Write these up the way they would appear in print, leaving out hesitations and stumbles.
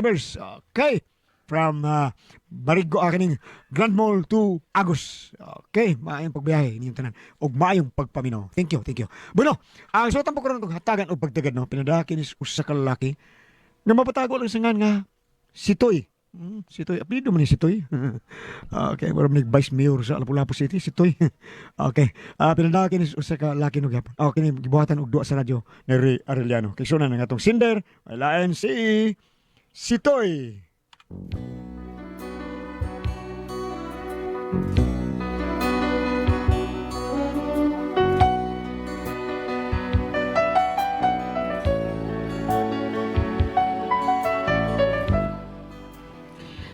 drivers. Okay. From Barigo kining Grand Mall to Agus. Okay, maayong pagbiyahe ninyong tanan ug maayong pagpaminaw. Thank you, thank you. Bueno, ang suotan po karon og hatagan og pagtagad, no, pinadaki ni usa ka lalaki nga mapatago lang sa ngan nga si Toy. Si Toy, apelyido man ni si Toy. Okay, mura man ni Vice Mayor sa Lapu-Lapu City, si Toy. Okay. Pinadaki ni usa ka lalaki no gyapon. Okay, kini gibuhatan og duwa sa radyo ni Ray Arellano. Kay sunan ang atong sinder, may lain si si Toy.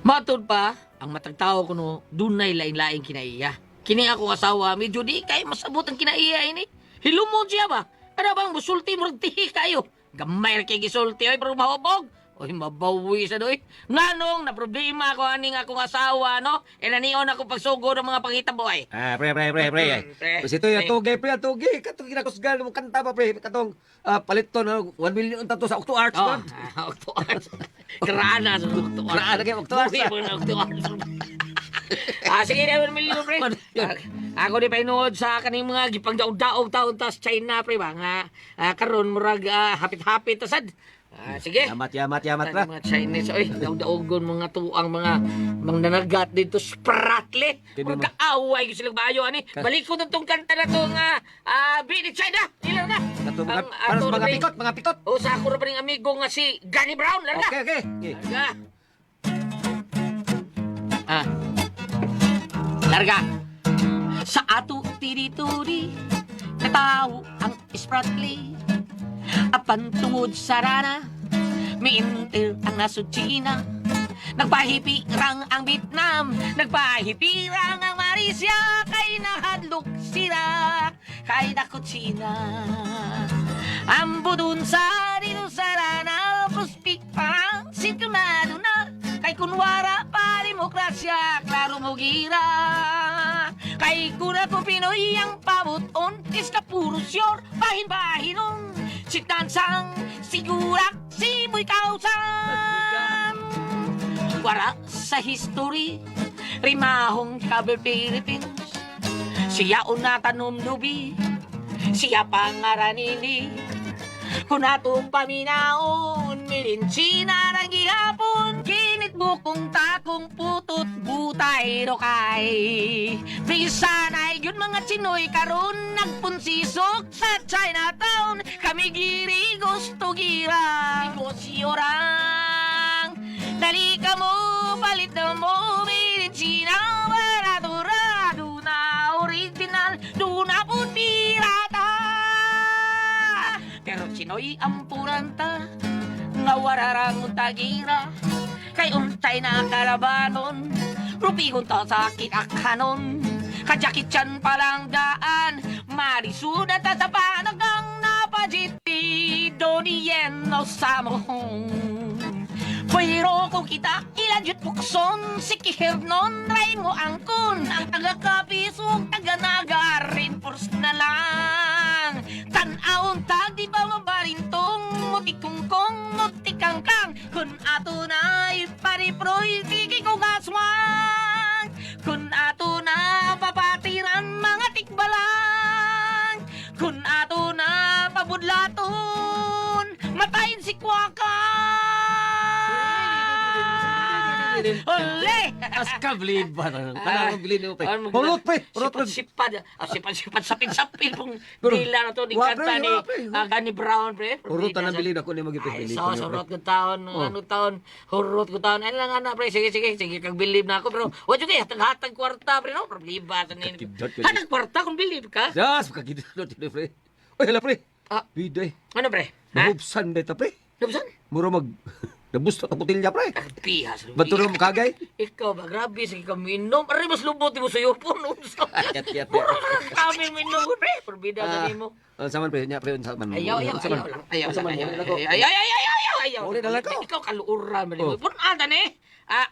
Matod pa, ang matag tao kuno dunay lain-laing kinaiya. Kini ako asawa, medyo di kay masabot ang kinaiya ini. Hilumon siya ba? Ano bang musulti murag tihi kayo? Gamay ra kay gisulti oy pero mahubog. Oy, mabawi sa doy. Nganong na problema ko aning akong asawa, no? E nanion ako pagsugod ng mga pangitabo ay. Ah, pre, pre, pre, pre. Pre. Kasi ito yung tugi, pre, tugi. Katong ginakusgal mo kanta pa, pre. Katong paliton, no? 1 million tato sa Octo Arts, Oh, man. Octo Arts. Grana sa Octo Arts. Grana kay Octo Arts, Buhi ah. mo na Octo Arts. Sige na, 1 million, pre. Ako di pa sa kaning mga gipangdaog-daog taon tas China, pre ba? Nga, karon murag hapit-hapit tasad. Sige. Yamat, yamat, yamat ra. Ang mga Chinese, oy, daog-daogon mga tuang mga mangnanagat dito Spratly. Kini Murag kaaway ko silang maayo ani. Balik ko na tong kanta na to nga Billy China. Ila na. Katong mga, Ang para ato sa mga na pikot, mga pikot. O sa ako ra pa ning amigo nga si Gani Brown, larga. Okay. Okay. Larga. Ah. Larga. Sa ato tirituri, natawo ang Spratly. Apan tungod sa rana, miintil ang nasod China. Nagpahipirang ang Vietnam, nagpahipirang ang Malaysia, kay nahadlok sila, kay dakot China. Ambo dun sa dito sa rana, prospect pa, sintunado na, kay kunwara pa demokrasya, klaro mo gira. Kay kura ko Pinoy ang pabuton, iska puro sure, bahin-bahinon, si Tansang, sigurak, si Boy Kausan. Wara sa history, rimahong kabe Philippines. Siya una tanom lubi, siya pangaranini. Kung atong paminaon, milinchina ng gihapon, kinit bukong takong putot butay rokay. Bisan ay yun mga Chinoy karon nagpunsisok sa Chinatown, kami giri gusto gira. Negosyo rang, dali ka mo, palit na mo, milinchina, barato ra, na original, do na po pirata. Pero Chinoy ang puranta, nga wararang tagira, kay untay na karabanon, rupigon ta sa kitakanon, kajakitsan palang daan, marisuda ta sa panagang napajiti, donien no samohong. Pero kung kita ilan pukson, si Kihernon, ray mo angkon. Ang taga-kapisog, taga-naga, reinforce na lang. Tanawon ta, di ba mabarintong, mutikungkong, mutikangkang. Kung ato na ipariproy, tiki ko gaswang. Kung ato na papatiran, mga tikbalang. Kung ato na pabudlaton, matayin si Kwakan! Ole! As ka, bilib ba? Kanang bilib mo, pre. Ano, Hurot, pre. Hurot, pre. Sipad, sipad, sipad, sapin, sapin pong Pero, dila na to ni wa, kanta pre, ni wa, pre. Gani Brown, pre. Hurot na bilib ako ni magipit. Ay, so, surot ko taon, ano taon, hurot ko taon. Ano lang, anak, pre, sige, sige, sige, kag bilib na ako, pero, wa jud kay, hatag-hatag kwarta, pre, no? Problema sa nini. Kakidot yun. Hatag kwarta kung bilib ka? Jas, makakidot yun, pre. Uy, hala, pre. Ah. Bida, eh. Ano, pre? Ha? Nahubsan na ito, pre. Nabsan? Muro mag... Nabusto ang putilya, pre. Pihas. Bato mo kagay? Ikaw ba, grabe, sige ka minom. Aray, mas lubot mo sa yupon. Yat, yat, yat. Kami minom, pre. Perbida sa nimo. Ah, saman, pre. Nya, pre. Unsa man. Ayaw, ayaw, Unsa man? ayaw lang. Ayaw Unsa lang, man, ayaw, uli na ko. ayaw, ayaw, ayaw, ayaw, ayaw. Uli na lang ko. Ikaw kaluuran, mali. Oh. Pun ata ni.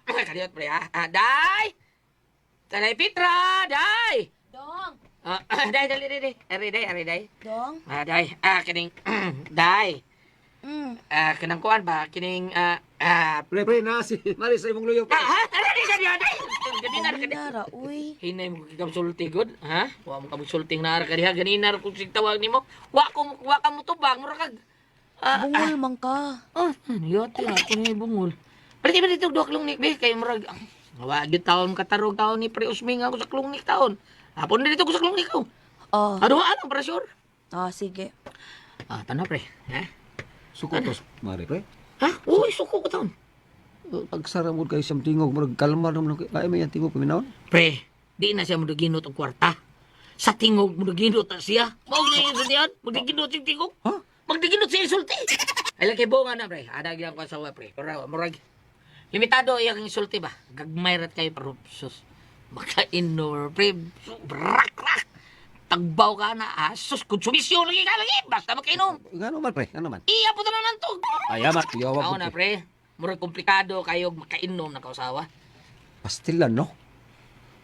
Kaliwat, pre, ah. Day! Tanay Petra, day! Dong! Day, dali, dali, dali. Ari, day, ari, day. Dong? Day. Kining, day. Ah, kanang kuan ba kining ah ah Pre, pre, na si Mari sa imong luyo, pre. ah, ha? Ara di sa diha, day. Ganina ra ka diha. Nara, uy. Hinay mo kang sulti gud, ha? Wa mo ka sulting na ara ka diha ganina ra kung tawag nimo. Wa ko wa ka mo tubag mura kag ah, Bungol man ka. Oh, yote ako ni bungol. Palit ba dito duha klungnik be kay murag wa gyud taon katarog taon ni Pre Usming ako sa klungnik taon. Hapon na dito ko sa klungnik ko. Oh. Ano ano para sure? Ah, sige. Ah, tanaw pre. Ha? Suko tos, Mari, pre. Ha? Uy, suko ko taon. Pagsara mo kay siyang tingog, murag kalma naman kay lain may tingog paminawon. Pre, di na siya mudaginot og kwarta. Sa tingog mudaginot na siya. Mao ni insultihan, mudaginot siyang tingog. Ha? Magdiginot siya insulti. Ay lang kay bunga na pre. Ada gyud ko asawa pre. Murag murag limitado iyang insulti ba. Gagmay rat kayo pero sus. Makainor pre. Brak rak. Tagbaw ka na. Ah, sus, konsumisyon lagi ka lagi. Basta makainom. Ngano man, pre? Ngano man? Iya po tanan nantog. Ayamat, yawag Ako na pre. Murag komplikado kayo makainom na kausawa. Pastilan, no?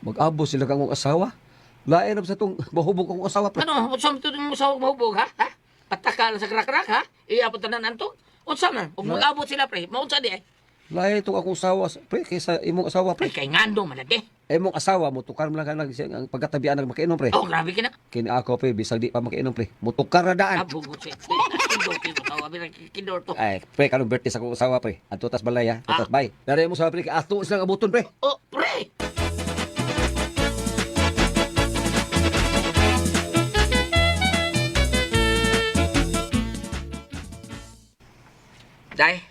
Mag-abo sila kang asawa. Lain ra sa tong mahubog akong asawa, pre. Ano, unsa man to mo sa mahubog ha? Ha? Pataka lang sa krak-krak ha? Iya po tanan antog. Unsa man? Ug mag-abot sila pre, maunsa di ay. Lain itong akong asawa, pre, kaysa imong asawa, Ay pre. kay ngando man lagi. Imong asawa, motukar man lang ka ang pagkatabian ng makainom, pre. Oh, grabe kina. Kini ako, pre, bisag di pa makainom, pre. Motukar na daan. Abugot si. Kindor kay tawa bira kindor to. Ay, pre, kanong birthday sa akong asawa, pre. Ato tas balay, ha? Ato tas bay. Dari mo asawa, pre, kay ato silang abuton, pre. Oh, pre. Day,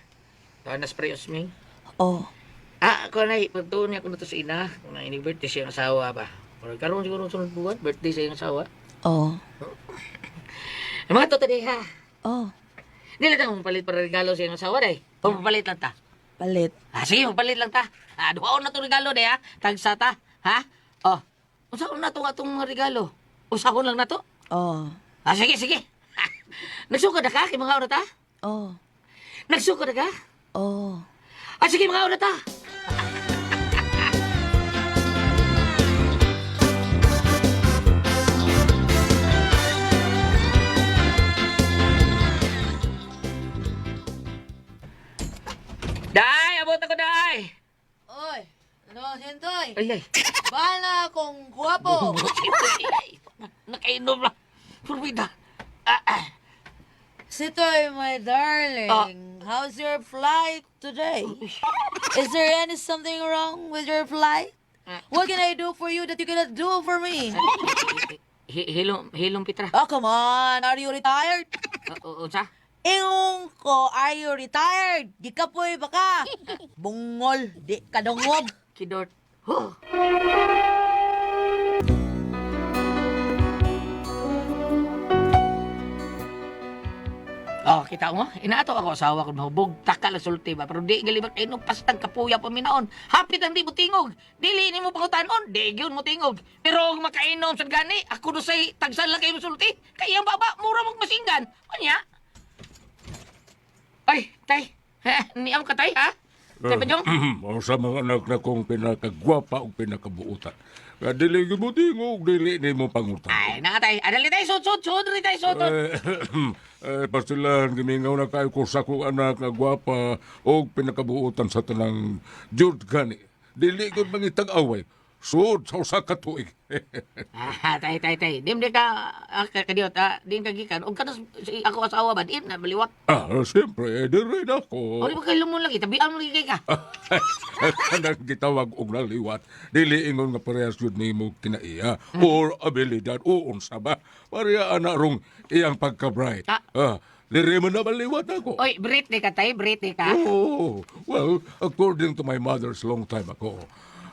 tawa na spray usming. Oh. Ah, ako na, pagtuon niya ako na to sa ina. Kung na ini-birthday siya ang asawa ba. Pero karon siguro sunod buwan, birthday sa iyang asawa. Oh. Ang mga to today ha. Oh. Dili ta palit para regalo sa iyang asawa day. O papalit lang ta. Palit. Ah, sige, papalit lang ta. Ah, duhaon na to regalo day ha. Tagsa ta, ha? Oh. Unsaon na to atong mga regalo? Usahon lang na to. Oh. Ah, sige, sige. Nagsukod na ka kay mga oras ta? Oh. Nagsukod na ka? Oh. Ah, sige mga oras ta. Day, abot ako, day. Oy, ano, Sentoy? Ay, ay. Bahala akong guwapo. Nakainom lang. Purwida. Ah, ah. Sitoy, my darling, how's your flight today? Is there any something wrong with your flight? What can I do for you that you cannot do for me? Hilom, hilom Petra. Oh, come on. Are you retired? Unsa? Ingon ko, are you retired? Di ka po'y baka. Bungol, di ka dungog. Kidort. Huh. Oh, kita mo? Inaato ako asawa ko mahubog, taka lang sulti ba, pero di gali ba kayo pastang kapuya paminaon. Hapit ang di mo tingog. Dili ni mo pangutanon, di gyud mo tingog. Pero og makainom sad gani, ako do say tagsan lang kayo mo sulti. Kay ang baba mura mag masinggan. Unya? Ay, tay. Ha, niam ka tay ha? Tay pa Jong? O sa mga anak na kong pinakagwapa o pinakabuutan. Kaya dili gyud mo tingog, dili ni mo pangutan. Ay, na tay. Adali tay, sud sud sud ri tay sud. sud. Eh, eh, pastilan, gimingaw na kayo ko sa akong anak na gwapa o pinakabuutan sa tanang jud gani. Dili gyud mangitag away. Sud sa usa ka tuig. Ah, tay tay tay. Dim di ka ah, kadiyot ah, din ka gikan. Og kanos si ako asawa ba din na baliwat. Ah, siyempre, eh, di rin ako. O di ba kay lumon lagi tabian mo lagi kay ka. Kanang gitawag og naliwat, dili ingon nga parehas yun nimo kinaiya or abilidad o unsa ba. Pareha ana rong iyang pagka-bright. Ah. Ah, diri man na maliwat ako. Oy, Brit di ka tay, Brit di ka. Oh, well, according to my mother's long time ago,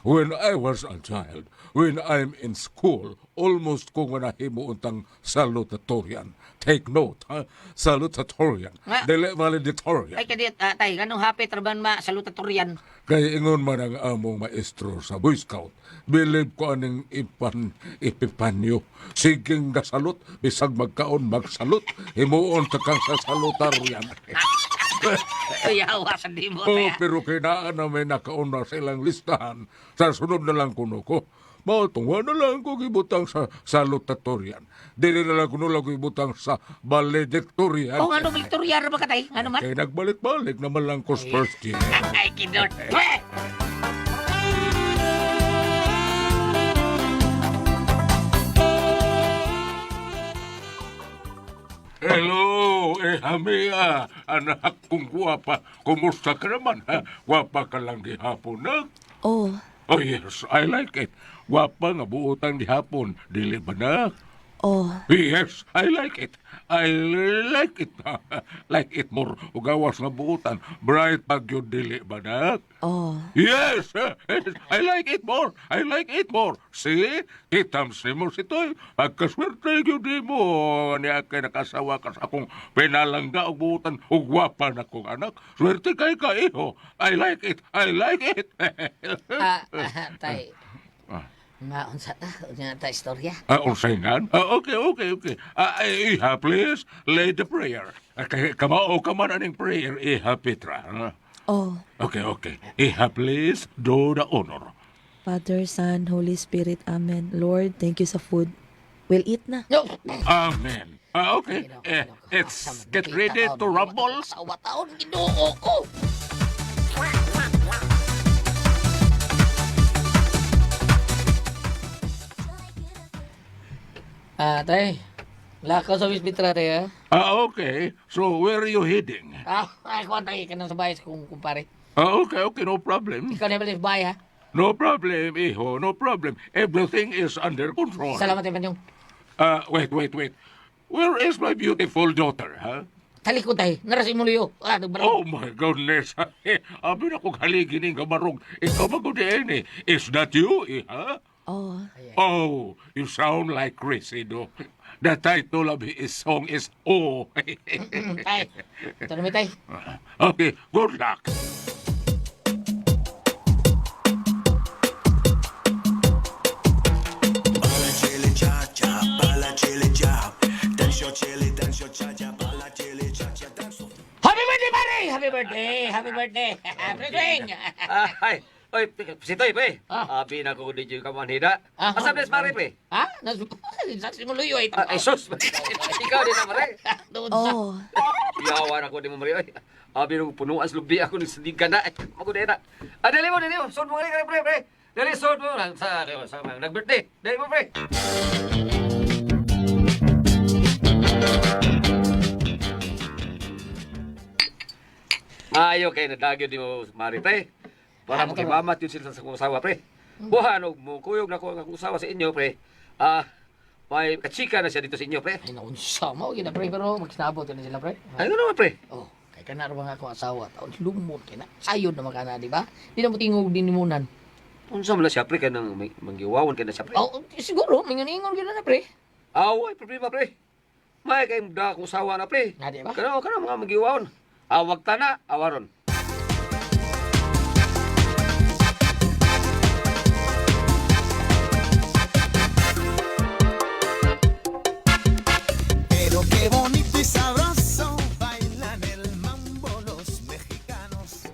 when I was a child, when I'm in school, almost kung nahimo untang salutatorian. Take note, ha? Salutatorian. Ah. Dili valedictorian. Ay kadiyot ah, tay, ganong hapit ra ban ma salutatorian. Kay ingon man ang among maestro sa Boy Scout, bilib ko aning ipan ipipanyo. Siging gasalot, bisag magkaon magsalot, himuon ta kang sa salutarian. Ay, awa sa di mo Oh, tay. Ah. pero kinaan na may nakauna sa ilang listahan. Sa sunod na lang kuno ko. Mao tong wa na lang ko gibutang sa salutatorian. Dili na lang kuno lang ko ibutang sa valedictorian. Oh, ano, Victoria ra ba ka, tay? Ano man? Kay nagbalik-balik naman lang ko sa first year. Ay, kinor. Weh! Hello, eh Hamia, anak kong guwapa. Kumusta ka naman, ha? Guwapa ka lang gihapon, na? Oh. Oh yes, I like it. Guwapa nga buotang gihapon. Dili ba na? Oh. Yes, I like it. I like it. Like it more. Ugawas nga buotan. Bright pag yun, dili ba na? Oh. Yes, I like it more. I like it more. See? Kitams ni mo si Toy. Pagkaswerte yun di mo. Niya kay nakasawa ka sa akong pinalangga og buutan og gwapa na kong anak. Swerte kay ka, iho. I like it. I like it. Ah, ah, tay. Nga, unsa ta? Unsa ta istorya? Ah, unsay nga? Ah, okay. Ah, eh, iha, please, lay the prayer. Ah, kay kamao ka man aning prayer, iha, Petra. Ah, Oh. Okay. Iha, please, do the honor. Father, Son, Holy Spirit, Amen. Lord, thank you sa food. We'll eat na. No. Amen. Ah, okay. Eh, let's get ready to rumble. Sawa taon, ginoo ko. Ah, tay. Lakaw sa Wisbitra, tay, ha? Ah, okay. So, where are you heading? Ah, ay, kuwan tayo ka nang sa bahay sa kong kumpare. Ah, okay, no problem. Ikaw na balik sa bahay, ha? No problem, iho, no problem. Everything is under control. Salamat, Eman yung. Ah, wait, wait, wait. Where is my beautiful daughter, huh? Talikod, tay. Narasin mo liyo. Ah, nagbarong. Oh my goodness. Abi na kong haligi ning kamarong. Ikaw ba kung eh? Is that you, iha? Oh. Oh, you sound like Chris, you know. The title of his song is Oh. Tay. Ito na, tay. Okay, good luck. Happy birthday, pare! Happy birthday! Happy birthday! Happy birthday! Ay, oy, sitoy pre. Ah. Abi na ko dito ka manhida. Ah. Asa bless mare pre? Ha? Nasa mo luyo ay. Ah, ay sus. Ikaw din na mare. Doon sa... Oh. Yawa na ko di mo mare oy. Abi nung punuan sa lubi ako ning ka na. Mago na. Ah, dali mo, dali mo. Sud mo pre pre pre. Dali sud mo sa sa nag-birthday. Dali mo pre. Maayo kay nadagyo di mo mare pre. Para Ah, makimamat yun sila sa akong asawa pre. Buha no mo kuyog na ko ang akong asawa sa inyo pre. Ah, may kachika na siya dito sa inyo pre. Ay, naunsa mo. Gina, pre. Pero magsinabot na sila, pre. Ano naman pre? Oh, kay kana ra nga akong asawa. Taon lumot kay na. Sayon na makana, di ba? Di na mo tingog din nimunan. Unsa man na siya pre kanang manggiwawan kay na siya pre. Oh, siguro mingon-ingon gyud na pre. Aw, ay problema pre. May kay da akong asawa na pre. Nga, di ba? Kana kana mga manggiwawan. Awag ta na, awaron. Pero qué bonito y sabroso bailan el mambo los mexicanos.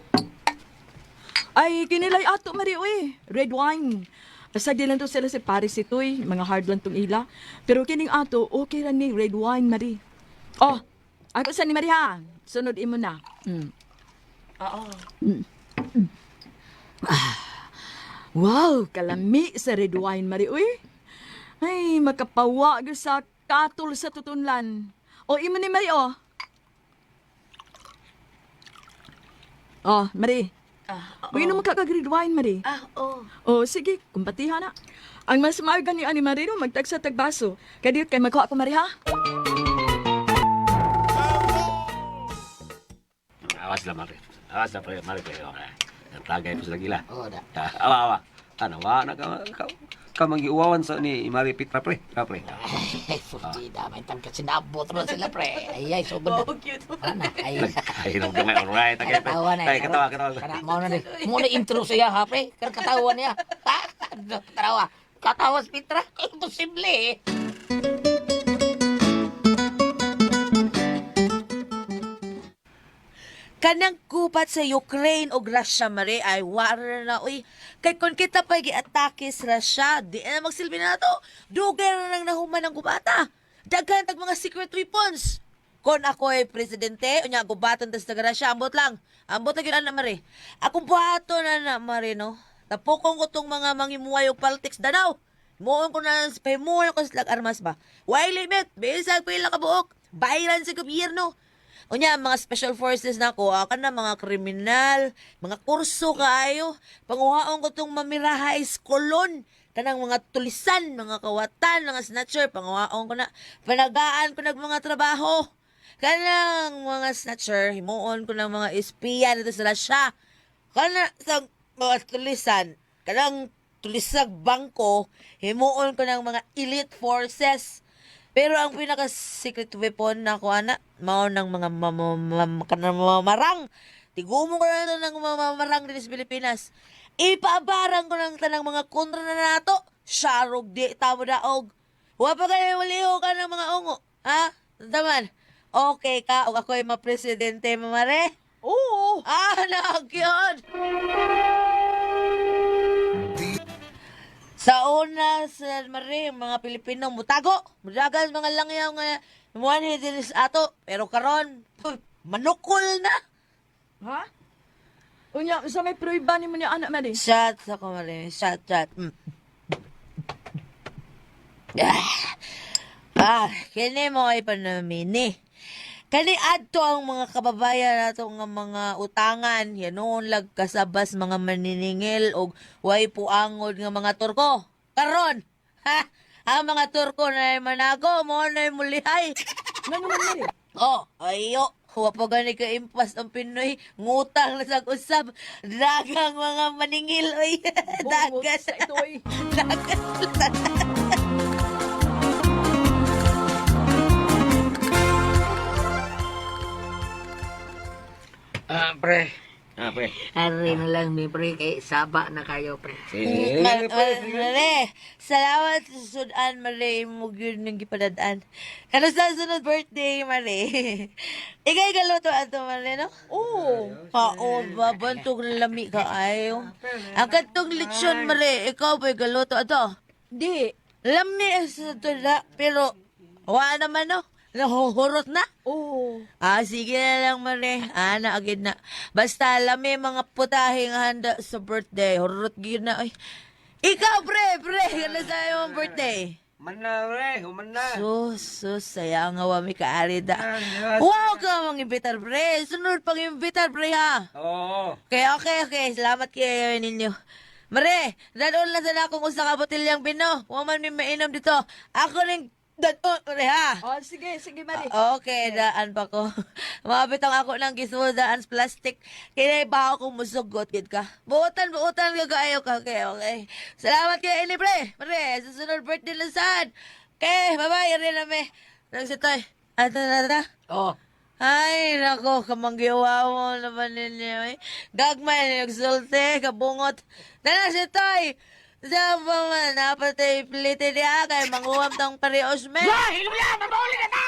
Ay, kinilay ato, Mari, uy. Red wine. Basta di lang to sila si Paris itoy, mga hard lang tong ila. Pero kining ato, okay ra ni red wine, Mari. Oh, ako sa ni Mari ha. Sunod imo na. Mm. Oo. Wow, kalami sa red wine, Mari, uy. Ay, makapawa gyud sa katol sa tutunlan. O, imo ni Mari, oh. Oh, Mari. Ah, Uy, mo ka kag red wine, Mari. Ah, oh. O, sige, kumpatiha na. Ang mas maaga ni Ani Marino, magtagsa tagbaso. Kaya kay magkuha ko, Mari, ha? Awas lang mare. Awas lang pre, mare pre. Okay. Ang tagay po sila gila. Oh, da. Ah, awa awa. Ano wa na ka ka, ka manggiwawan sa ni Mari Petra pre. Ah, pre. Ay, susi da may tangka sinabot ra sila pre. Ay, ay, so Oh, cute. Ana, ay. Ay, no gamay alright. Okay, pre. Katawa na. Ay, katawa, katawa. Kana mo na ni. Mo na intro siya ha pre. Kar katawa niya. Ha? Katawa. Katawa si Petra. Imposible eh. Kay Kanang kupat sa Ukraine o Russia, Mare, ay wara na, uy. Kay kung kita pa giatake sa Russia, di na magsilbi na to. Dugay na nang nahuman ang gubata. Daghan tag mga secret weapons. Kon ako ay presidente, unya gubatan tas taga Russia, ambot lang. Ambot lang yun, ana, Mare. Akong buhaton na na, Mare, no? Tapokon ko tong mga mangimuhay og politics danaw. Muon ko na, pahimuon ko sa armas ba? Why limit? Bisag pila ka buok. Bayaran sa gobyerno. Unya, ang mga special forces na ako, ka na mga kriminal, mga kurso kaayo. Panguhaon ko tong mamiraha eskolon. Kanang mga tulisan, mga kawatan, mga snatcher, panguhaon ko na. Panagaan ko nag mga trabaho. Kanang mga snatcher, himuon ko ng mga espiya dito sa Russia. Kana sa mga tulisan, kanang tulisag bangko, himuon ko ng mga elite forces. Pero ang pinaka secret weapon na ako ana, mao ng mga kanang mamamarang. Tigumo ko na ng mamamarang din sa Pilipinas. Ipabarang ko ng tanang mga kontra na nato. Sharog di tamo daog. Wa pa kayo maliho ka ng mga ungo. Ha? Taman. Okay ka og ako'y mapresidente, mamare? Oo. Ah, nagyod! Sa una, sa Marie, mga Pilipino, mutago. Mudagan mga langyaw nga muanhi din sa ato. Pero karon, manukol na. Ha? Unya, sa may pruiba ni mo niya anak, Mari. Shot ako, Marie. Shot, shot. Ah, ah, kini mo ay panamini. Kani adto ang mga kababayan nato nga mga utangan, yanon lag kasabas mga maniningil og way puangod nga mga Turko. Karon, ha, ang mga Turko na manago mo na mulihay. Nga naman, Mari. Oh, ayo. Wa pa gani ka impas ang Pinoy. Ngutang na sa usab. Dagang mga maningil oy. Bungot Dagan. sa ito, oy. Dagan. Ah, pre. Ah, pre. Ari na lang mi pre kay saba na kayo pre. Sige. Mare, salamat sa sudan, Mare, mo gyud nang gipadad-an. Kano sa sunod birthday, Mare? Ikay galuto ato, Mare, no? Oo. Oo, ba, bantog na lami ka ayo. Ang katong lechon, Mare, ikaw ba'y galuto ato? Di. Lami sa tula, pero wa naman, no? Nahuhurot na. Oo. Ah, sige na lang, Mare. Ah, na, agad na. Basta, lami mga putahe nga handa sa birthday. Hurot gyud na, oy. Ikaw, pre, pre, ano sa imong birthday? Man na, pre. Human na. Sus, sus, saya nga wa mi kaari da. Wow ka mang imbitar, pre. Sunod pang imbitar, pre, ha. Oo. Okay, okay, okay. Salamat kayo ninyo. Mare, dadon lang sana akong usa ka botilyang bino. Wa man mi mainom dito. Ako ning dadon, pre, ha. Oh, sige, sige, Mari. Okay, daan pa ko. Mabit ang ako ng gisudaan sa plastic. Kaya ba ako musugot gid ka. Buotan, buotan ka kaayo ka. Okay, okay. Salamat kay Eli, pre. Pre, susunod birthday na saan. Okay, bye-bye. Ari na me. Nagsitoy. Ato na na. Oh, Ay, nako, kamanggiwa mo naman ninyo. Eh. Gagmay, nagsulte, kabungot. Nana si Toy! Sa pa man, napatay plite niya kay manguwam tang pareos, men. Ah, hilom na, mabuli na ta.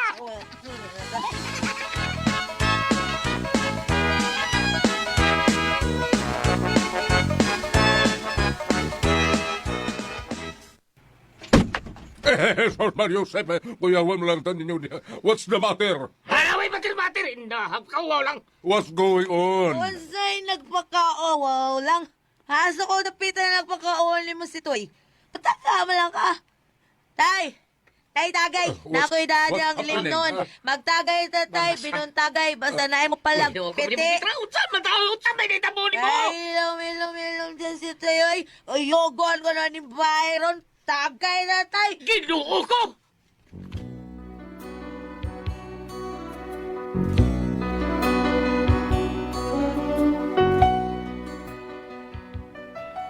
Eh, Sir Mario Sepe, kuya, wala lang tayo ninyo. What's the matter? Haraway batir batir inda kawaw lang. What's going on? Unsay nagpakaawaw lang. Hasa ko napitan na nagpakaawaw ni mo si Toy. Pataka mo lang ka. Tay! Tay, tagay! What's Nakoy daan ang happening? limnon. Magtagay ta, tay. Binuntagay. Basta na mo palag. Piti. Unsa man ta, unsa may nitabo nimo? Ay, ilong, ilong, ilong dyan si Toy. Ay, uyogon ko na ni Byron. Tagay na, tay. Ginoo ko.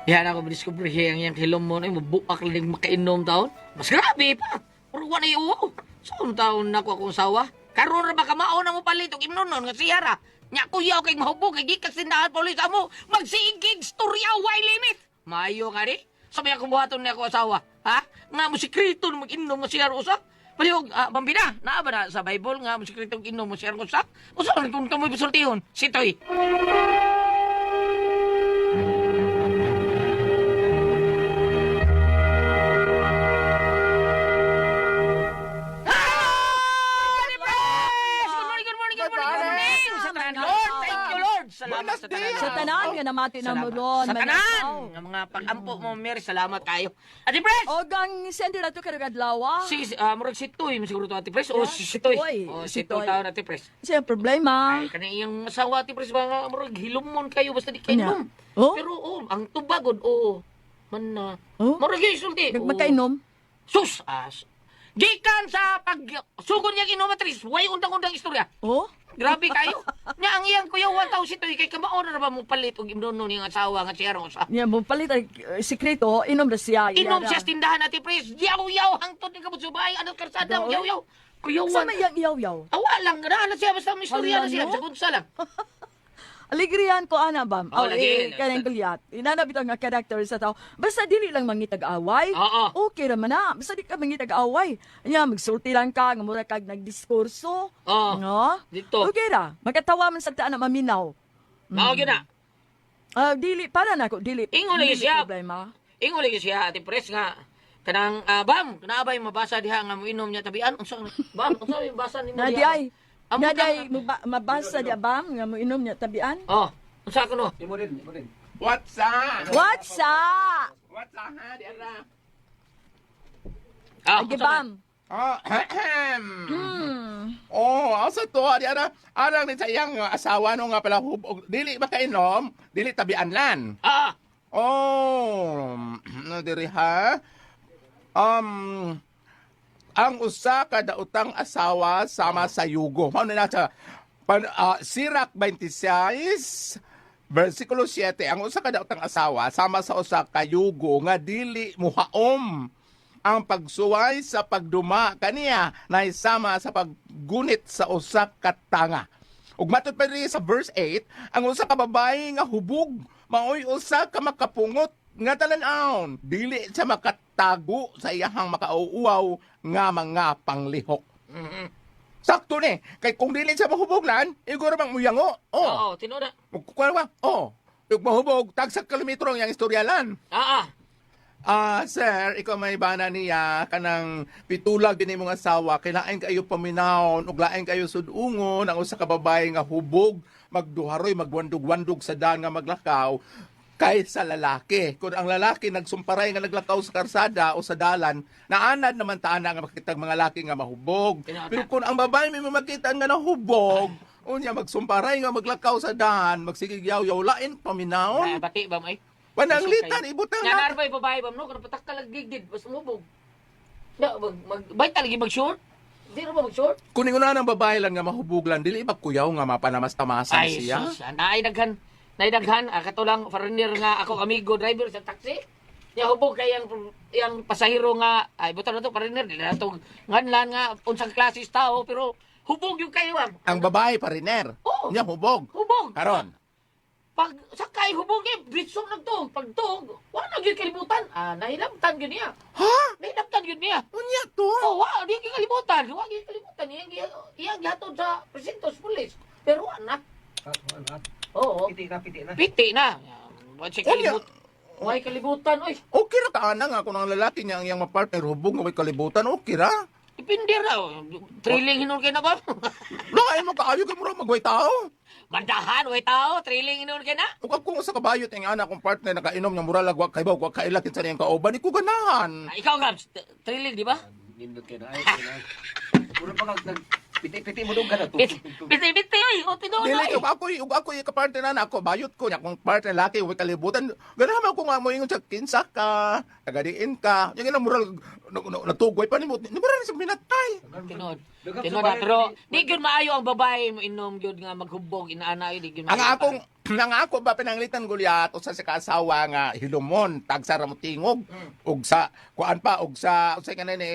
Yan ako madiscover ang iyang hilom mo na mabuak lang makainom taon. Mas grabe pa. Pero wala yung uwaw. Saan taon na ako akong sawa? Karon ra ba ka mao na mo palit og imnonon nga siyara? Nya kuyaw kay mahubog kay gikas tindahan pulis amo. Magsiigig storya way limit. Maayo nga ri. Sabi ako buhaton niya ako asawa. Ha? Nga mo sikreto na mag-inom nga siyara usa. Palihog, bambina, naa ba na sa Bible nga mo sekretong inom mo share ko sa? Usa man kung kamoy bisultihon, sitoy. Good morning, good morning, good morning, good morning! Sa tanan, Lord, thank you, Lord! Salamat sa tanan. Sa tanan nga namati na mo Salamat. ron. Sa tanan! Nga mga pag-ampo mo, Mary, salamat kayo. Ate Pres! Og ang sender nato karong adlaw. Si, murag si Tuy, siguro to, Ate Pres. O, Yeah, si Tuy. si Tuy. O, Si si Tuy Tuy. tao na, Ate Pres. Siya ang problema. Ay, kanang iyang asawa, Ate Pres, mga murag hilumon kayo, basta di kayo Anya? inom. Oh? Pero, oh, ang tubagod, oo. Man na. Oh? Murag yung isulti. Oo. Nagmakainom. Sus! As. Gikan sa pag sugod niya inom, Ate Pres, way undang-undang istorya. Oh? Grabe kayo. Nya ang iyang kuya 1,000 to kay kamao na ba mo palit og imnono niyang asawa nga si Rosa. Niya mo palit ang sikreto, inom ra siya. Inom Iya siya ra. sa tindahan ati Pres. Yaw yaw hangtod ni kabot subay anong karsada Doon? yaw yaw. Kuya Sa may yang iyaw-yaw. Awa lang na na siya basta may istorya na Hala, siya no? sa unsa lang. Aligrihan ko ana ba? Oh, lagi. Eh, kanang Goliath. Inana bitaw nga character sa tao. Basta dili lang mangitag-away. Oo. Okay ra man na. Basta di ka mangitag-away. Nya magsulti lang ka nga mura kag nagdiskurso. Oo. No? Dito. Okay ra. Makatawa man sa taan na maminaw. Mao gyud na. Ah, dili para nako dili. Ingon lagi Dili siya. Problema. Ingon lagi siya ati Pres nga kanang bam naabay mabasa diha nga moinom niya tabian unsa bam unsa may mabasa nimo Na diha? di ay. Amo Na ka- di ay mabasa di bam nga moinom niya tabian. Oh, unsa kuno? Imo din, imo din. What's up? What's up? What's up, ha? Di ara. Ah, Agi unsa man? bam. Oh, Oh, asa to, di ara. Arang ni sa iyang asawa no nga pala hubog. Dili ba kainom? Dili tabian lan. Ah, Oh, no diri ha. Um ang usa ka daotang asawa sama sa yugo. Mao na sa Sirak 26 versikulo 7, ang usa ka daotang asawa sama sa usa ka yugo nga dili muhaom ang pagsuway sa pagduma kaniya na sama sa paggunit sa usa ka tanga. Ug matod pa diri sa verse 8, ang usa ka babae nga hubog maoy usa ka makapungot nga talan-awon, dili siya makatago sa iyahang makauuaw nga mga panglihok. Sakto ni, kay kung dili siya mahubog lan, iguro bang muyango. oo, Oh. tinuod na. Kuan ba? Oh. Ug mahubog tagsak kilometro ang iyang istoryalan. Ah, ah. Ah, sir, ikaw may bana niya kanang pitulag din imong asawa, kailain kayo paminawon ug lain kayo sudungon ang usa ka babae nga hubog, magduharoy, magwandog-wandog sa daan nga maglakaw kaysa lalaki. Kung ang lalaki nagsumparay nga naglakaw sa karsada o sa dalan, naanad naman taana nga makita ang mga laki nga mahubog. Tinuod na. Pero kung ang babae may makita nga nahubog, unya magsumparay nga maglakaw sa daan, magsigig yaw-yaw lain paminawon. Ah, bati bam ay. Pananglitan, ibutang Nga na. narbay babae bam no, kanang patak ka lang gigid basta mubog. Na mag mag bay talaga mag-short. Di ra ba mag-short? Kung ingon na ng babae lang nga mahubuglan, dili ba kuyaw nga mapanamas-tamasan Ay, siya? sus, naay daghan. Naay daghan kato lang foreigner nga ako amigo driver sa taxi. Nya hubog kay ang yang pasahero nga ay butan na to foreigner di na to nganlan nga unsang klase tao pero hubog yung kayo ma'am. Ang babae pariner. Oo. Niya hubog. Hubog. Karon. Pag sakay hubog eh britso nagtuog pagtuog wala na gyud kalibutan. Ah, nahilabtan gyud niya. Ha? Nahilabtan gyud niya. Unya to? Oh, wa, di gyud kalibutan. Wa gyud kalibutan iyang iyang gihatod sa presinto sa pulis. Pero wa na. Oo. Piti na, piti na. Piti na. Wa siya Unya. kalibut. Way kalibutan oy. Okay ra ka ana nga kung ang lalaki niya ang iyang mapartner hubog nga way kalibutan, okay ra. Depende ra. oh. Thrilling hinul kay na ba? Lain mo kaayo kay mura magway tao. Bandahan way tao, thrilling hinul kay na. Ug ako sa kabayot ang ana akong partner nakainom niya mura lag wa kay wa kaila kinsa niyang kauban, di ko ganahan. Ah, ikaw Gabs, thrilling di ba? Nindot kayo na. Ay, na. Mura pa kag nag piti-piti mo dong ka na. Piti piti oy, o tinuod Dili oy. ug ako ug ako ka partner na ako bayot ko nya akong partner laki way kalibutan. Ganahan man ko nga moingon sa kinsa ka, tagadiin ka. Yung ina moral natugoy pa nimo. Ni mura sa minatay. Tinuod. Tinuod na, pero di gyud maayo ang babae mo inom gyud nga maghubog inaana di gyud Ang maayo. akong ang ako ba pinanglitan Goliat usa sa kaasawa nga hilumon tagsa ra mo tingog ug sa kuan pa ug sa unsay kanay ni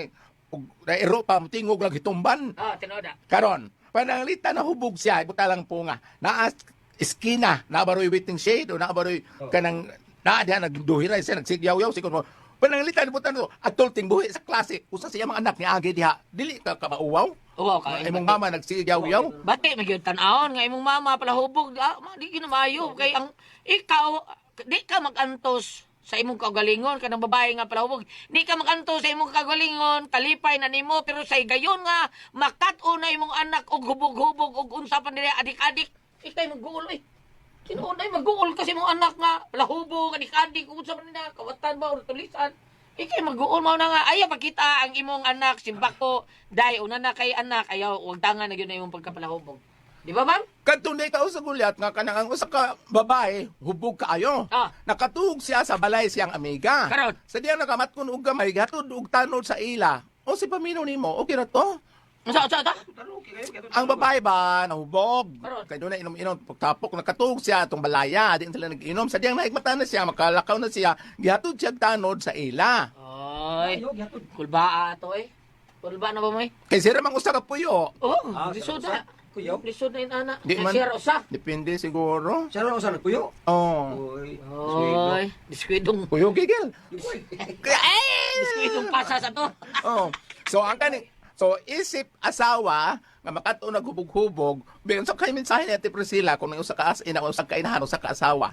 ug nairo pa mo tingog lang hitumban. Ah, tinuod na. Karon, pananglitan na hubog siya, ibuta lang po nga. Naa iskina, naa baroy waiting shade o naa baroy kanang naa diha nagduhiray siya nagsigyaw-yaw sikon mo. Pananglitan mo tanong, adulting buhi sa klase, usa siya mga anak ni agi diha, dili ka kamauwaw. Uwaw ka. Imong mama nagsiyaw-yaw. Bati magyud tan-awon nga imong mama pala hubog, ah, ma, di gyud na maayo kay ang ikaw di ka magantos sa imong kaugalingon kanang babae nga palahubog, di ka magantos sa imong kaugalingon, kalipay na nimo, pero sa higayon nga makat-on na imong anak og hubog-hubog og unsa pa nila adik-adik, ikay magguol eh. Tinuod ay magguol kasi imong anak nga palahubog, adik-adik, unsa pa nila kawatan ba or tulisan. Ikay magguol mao na nga ayaw pakita ang imong anak simbako dai una na kay anak, ayaw wag tangan na gyud na imong pagkapalahubog. Di ba, ma'am? Kadto ka sa gulyat nga kanang ang usa ka babae hubog kaayo. Ah. Nakatuog siya sa balay siyang amiga. Karon. Sa diyang nakamatkon og gamay gatod og tanod sa ila. O si pamino nimo, okay ra to. Unsa unsa unsa? Ang babae ba nahubog? Karon. Kay doon na inom-inom pagtapok nakatuog siya atong balaya, di sila nag-inom. Sa diyang naigmata na siya, makalakaw na siya, gihatod siya og tanod sa ila. Oy, kulbaa to eh. Kulba na ba mo eh? Kay sira mang usa ka puyo. Oh, Ah, lisod sa- na. Lisod na yun, ana. Di man. Sir, usa. Depende siguro. Siya rin usa nagpuyo. Oh. Oy. Oy, diskwidong. Puyo gigil. Diskwidong pasa sa to. Oh. So ang kani So isip asawa nga makatuon naghubog-hubog, biyon sa kay mensahe ni Ate Priscilla kung may usa ka as ina usa ka inahan usa ka asawa.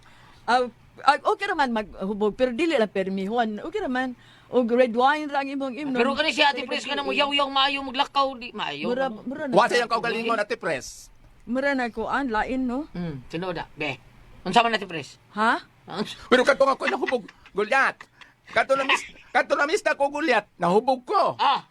Okay raman maghubog pero dili lang permihon. Okay raman og red wine ra ang imong imnon. Pero kani siya, Ate Pres, ka na mo yaw-yaw maayo maglakaw. Di, maayo. Mura mura na. Wa sa iyang kaugalingon, Ate Pres. Mura na kuan lain no. Tinuod na. Be, unsa man, Ate Pres? Ha? Pero kadto nga ko nahubog, Gulyat. Kadto na miss na ko Gulyat, nahubog ko. Ah,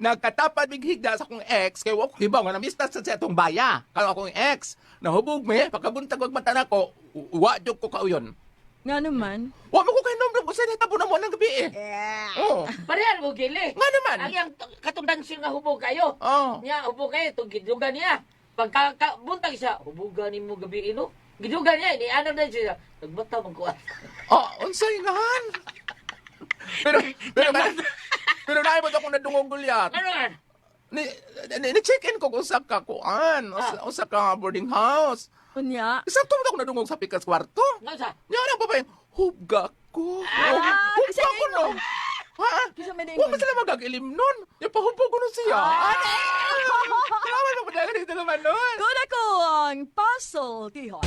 Nagkatapad mig higda sa akong ex kay wa ko hibaw nga namista sa sa atong baya. Karon akong ex, nahubog me pagkabuntag og mata nako, wa jud ko kauyon. Nga naman. Wa mo ko kay nombre kung sa nahitabo na mo ng gabi eh. Oh. Parehan mo, gili. Nga naman. Ang iyang katong dancing nga hubog kayo. Oh. Nya, hubog kayo. Itong gidugan niya. Pagka ka, buntag siya, hubugan nimo gabi ino. Gidugan niya, ni ano na siya. Nagbata man kuan. Oh, unsay ngahan? Pero pero pero naay mo akong nadungog Gulyat. Ano man? Ni check-in ko kung usa ka kuan, usa ka boarding house. Unya. Isang tumod ako nadungog sa pikas kwarto. Ano sa? Nya na babae, hubga ko. Ah, Hubga kisa ko no. ingon. Ha? Kisa may Wa ingon. man sila magagilim nun. Yung pahubog ko nun siya. Ah! Salamat mo padala dito naman nun. Kuna ko ang puzzle tihon.